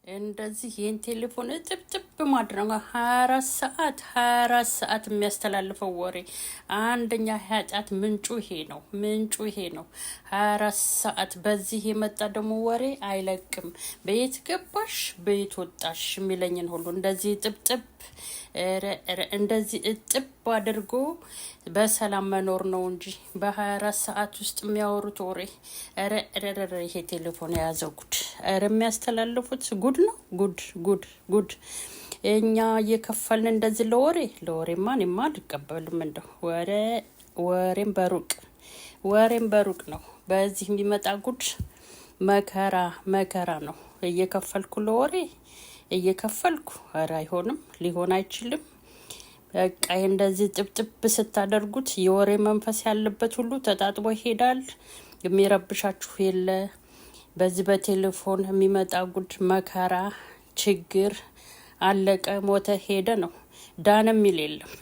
እንደዚህ ይህን ቴሌፎን እጥብጥብ ማድረግ 24 ሰዓት፣ 24 ሰዓት የሚያስተላልፈው ወሬ አንደኛ ኃጢአት ምንጩ ይሄ ነው። ምንጩ ይሄ ነው። 24 ሰዓት በዚህ የመጣ ደግሞ ወሬ አይለቅም። በየት ገባሽ በየት ወጣሽ የሚለኝን ሁሉ እንደዚህ ጥብጥብ እንደዚህ እጥብ አድርጎ በሰላም መኖር ነው እንጂ በ24 ሰዓት ውስጥ የሚያወሩት ወሬ ረ ረ ይሄ ቴሌፎን የያዘው ጉድ፣ ረ የሚያስተላልፉት ጉድ ነው። ጉድ ጉድ ጉድ። እኛ እየከፈልን እንደዚህ ለወሬ፣ ለወሬማ እኔማ አልቀበልም። እንደው ወሬ ወሬም በሩቅ፣ ወሬም በሩቅ ነው። በዚህ የሚመጣ ጉድ መከራ መከራ ነው። እየከፈልኩ ለወሬ እየከፈልኩ፣ ኧረ አይሆንም፣ ሊሆን አይችልም። በቃ እንደዚህ ጥብጥብ ስታደርጉት የወሬ መንፈስ ያለበት ሁሉ ተጣጥቦ ይሄዳል። የሚረብሻችሁ የለ። በዚህ በቴሌፎን የሚመጣ ጉድ መከራ፣ ችግር፣ አለቀ፣ ሞተ፣ ሄደ ነው። ዳነ የሚል የለም።